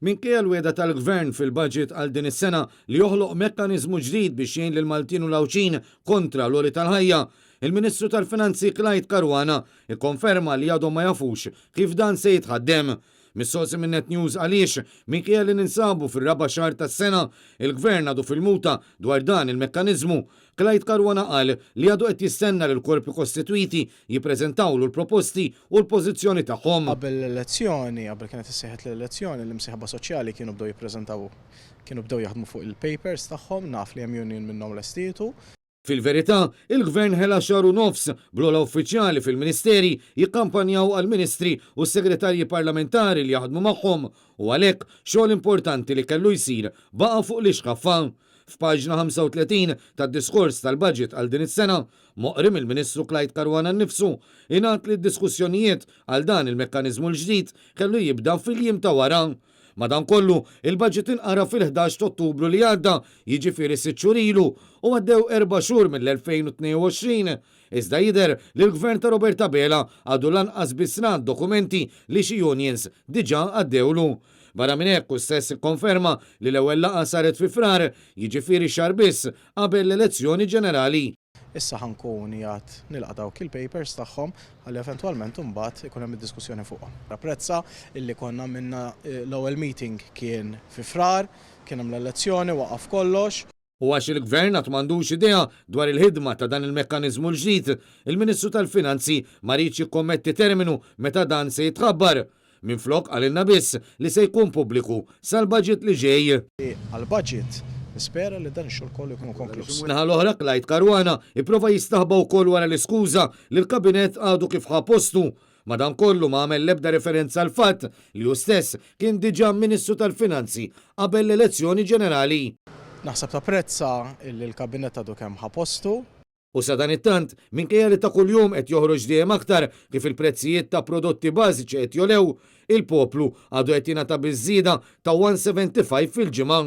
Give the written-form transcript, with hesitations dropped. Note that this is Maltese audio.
Minkejja l-wiegħda tal-Gvern fil-Budget għal din is-sena li joħloq mekkaniżmu ġdid biex jgħin lill-Maltin u l-Għawdxin kontra l-għoli tal-ħajja, il-Ministru tal-Finanzi Clyde Caruana kkonferma li għadhom ma jafux kif dan se jitħaddem. Mistoqsi minn Net News għaliex, minkejja li ninsabu fir-raba' xahar tas-sena, il-Gvern għadu fil-muta dwar dan il-mekkaniżmu, Clyde Caruana qal li għadu qed jistenna li l-korpi kostitwiti jippreżentawlu l-proposti u l-pożizzjoni tagħhom. Qabel l-elezzjoni, qabel kienet issejħet l-elezzjoni, l-imsieħba soċjali kienu bdew jippreżentaw, kienu bdew jaħdmu fuq il-papers tagħhom, naf li hemm union minnhom lestietu. Fil-verità, il-Gvern ħela xahar u nofs bl-ogħla uffiċjali fil-Ministeri jikkampanjaw għall-Ministri u s-Segretarji Parlamentari li jaħdmu magħhom u għalhekk xogħol importanti li kellu jsir baqa' fuq l-ixkaffa. F'paġna 35 tad-diskors tal-Budget għal din is-sena, moqri mill-Ministru Clyde Caruana nnifsu, ingħad li d-diskussjonijiet għal dan il-mekkaniżmu l-ġdid kellu jibda fil-jiem ta' wara. Madankollu, il-Budget inqara fil-11 t'Ottubru li għadda, jiġifieri sitt xhur ilu, u għaddew erba' xhur mill-2022. Iżda jidher li l-Gvern ta' Robert Abela għadu lanqas biss ra d-dokumenti li xi unions diġà għaddewlu. Barra minn hekk, hu stess ikkonferma li l-ewwel laqgħa saret fi Frar, jiġifieri xahar biss qabel l-elezzjoni ġenerali. Issa ħa nkun qiegħed nilqa' dawk il-papers tagħhom ħalli eventwalment imbagħad ikun hemm id-diskussjoni fuqhom. Napprezza illi konna għamilna l-ewwel meeting kien fi Frar, kien hemm l-elezzjoni, waqaf kollox. U għax il-Gvern għad m'għandux idea dwar il-ħidma ta' dan il-mekkaniżmu l-ġdid, il-Ministru tal-Finanzi ma riedx jikkommetti terminu meta dan se jitħabbar. Minflok qalilna biss li se jkun pubbliku sal-budget li ġej. Għall-budget nispera li dan ix-xogħol kollu jkun konkluż. Min-naħa l-oħra Clyde Caruana ipprova jistaħba wkoll wara l-iskuża li l-Kabinett għadu kif ħa postu. Madankollu ma għamel l-ebda referenza għall-fatt li hu stess kien diġà Ministru tal-Finanzi qabel l-elezzjoni ġenerali. Naħseb tapprezza li l-Kabinett għadu kemm ħa postu. U sadanittant, minkejja li ta' kuljum qed joħroġ dejjem aktar kif il-prezzijiet ta' prodotti bażiċi qed jogħlew, il-poplu għadu qed jingħata biss żieda ta' 175 fil-ġimgħa.